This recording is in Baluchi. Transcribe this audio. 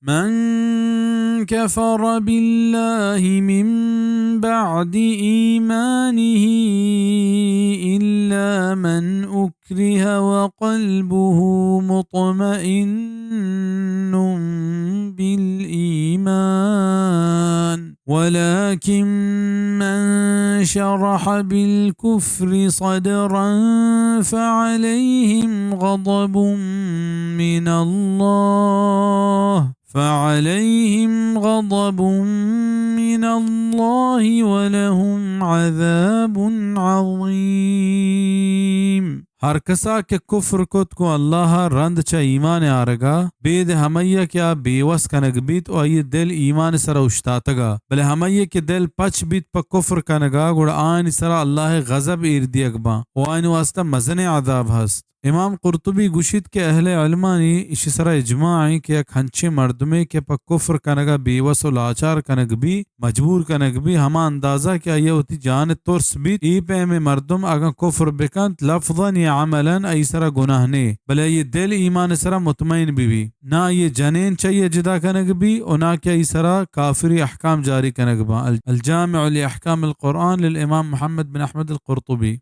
من كفر بالله من بعد إيمانه إلا من أكره وقلبه مطمئن بالإيمان، ولكن من شرح بالكفر صدرا فعليهم غضب من الله، فعليهم غضب من الله ولهم عذاب عظيم. ہر کسا کہ کفر کت گوں اللہ ءَ رند چہ ایمان آرگ ءَ، بید ہمئی ءَ کہ آ بیوس کنگ بیت و آئی دل ایمان سرا اوشتاتگ ءَ، بلے ہمئی کہ دل پچ بیت پہ کفر کنگ ءَ، گڑا آیانی سرا اللہ ءِ غضب ایر دیگ باں و آیانی واسطہ مزنیں عذاب ہست۔ امام قرطبی گوشیت کہ اہل علمانی ایشی سرا اجماع ایں کہ یک ہنچیں مردمے کہ پہ کفر کنگ ءَ بیوس و لاچار کنگ بی، مجبور کنگ بی، ہما اندازہ کہ آئی ءَ وتی جان ءِ ترس بیت، اے پیمیں مردم اگاں کفر بکنت، لفظاً یا عملاً آئی سرا گناہ نے، بلے آئی دل ایمان سرا مطمئن بہ بی، نہ آئی جنین چہ آئی جدا کنگ بی و نہ کہ آئی سرا کافری احکام جاری کنگ باں۔ ال-، الجامع لأحکام القرآن للامام محمد بن احمد القرطبی۔